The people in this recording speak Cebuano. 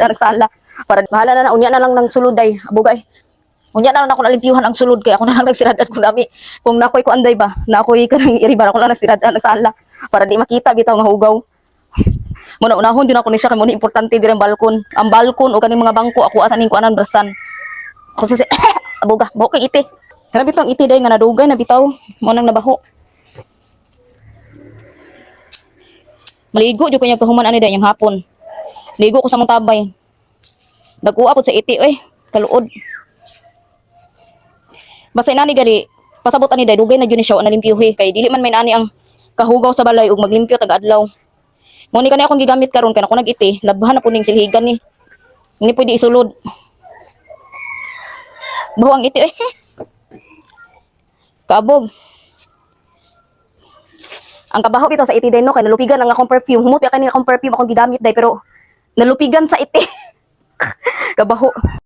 Nagsala. Para bahala na na, unya na lang ng sulod ay. Abugay. Unya na lang ako nalimpyuhan ang sulod kay ako na lang nagsiradan kung dami. Kung nakoy ko anday ba, nakoy kanang iribar, ako lang nagsiradan nagsala para di makita bitaw nga hugaw. Muna unahon din ako ni siya kay mo ni importante diri ang balkon. Ang balkon o kaning mga bangko ako asa ning kuanan brasan. Ako sa abuga, baho kay iti. Kana bitaw ang iti day nga nadugay na bitaw, mo nang nabaho. Maligo jud ko niya kahuman ani day yang hapon. Ligo ko sa mong tabay. Dagua pod sa iti oy, kaluod. Basta inani gali, pasabot ani day dugay na jud ni siya wa nalimpyuhi kay dili man may nani ang kahugaw sa balay ug maglimpyo tag adlaw. Mo ni kani akong gigamit karon kay ako nag-iti, labhan na puning silhigan ni. Hindi pwede isulod. Baho ang iti eh. Kabog. Ang kabaho bitaw sa iti day no kay nalupigan ang akong perfume. Humot kani akong perfume akong gigamit day pero nalupigan sa iti. Kabaho.